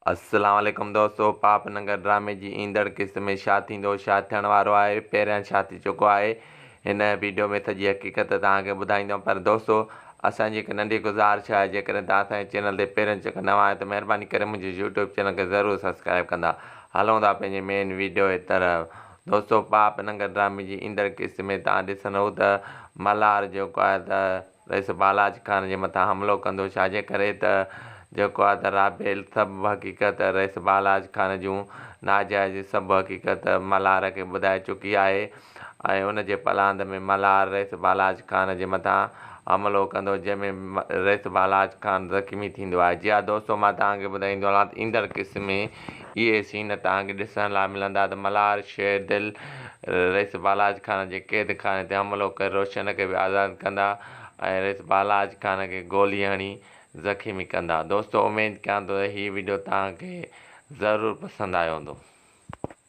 السلام عليڪم دوستو پاپ ننگر ڊرامي جي ايندڙ قسط ۾ ڇا ٿيندو ڇا ٿيڻ وارو آهي پهريان ڇا ٿي چڪو آهي هن ويڊيو ۾ سڄي حقيقت توهان کي ٻڌائيندم پر دوستو اسان جي هڪ ننڍي گذارش آهي جيڪڏهن توهان اسان جي چينل تي پهريون چڪر نوان آهيو ته مهرباني ڪري منهنجي يوٽيوب چينل کي ضرور سبسڪرائب ڪندا هلون ٿا پنهنجي مين ويڊيو جي طرف دوستو پاپ ننگر ڊرامي جي ايندڙ قسط ۾ توهان ڏسندو ته ملهار جيڪو آهي ته رئيس بالاچ خان جي مٿان حملو ڪندو ڇا جي ڪري ته جيڪو آ ته رابيل سڀ حقيقت رئيس بالاچ خان جون ناجائز سڀ حقيقت ملهار کي ٻڌائي چڪي آهي ۽ ان جي پلاند ۾ ملهار رئيس بالاچ خان جي مٿان حملو ڪندو جنهن ۾ رئيس بالاچ خان زخمي ٿيندو آهي جي ها دوستو مان توهان کي ٻڌائيندو هلان ته ايندڙ قسط ۾ اهي سين توهان کي ڏسڻ لاء ملندا ته ملهار شير دل رئيس بالاچ خان جي قيد خاني تي حملو ڪري روشن کي به آزاد ڪندا ۽ رئيس بالاچ خان کي گولي هڻي زخمي ڪندا دوستو اميد ڪيان ٿو ته هي وڊيو توهان کي ضرور پسند آيو هوندو.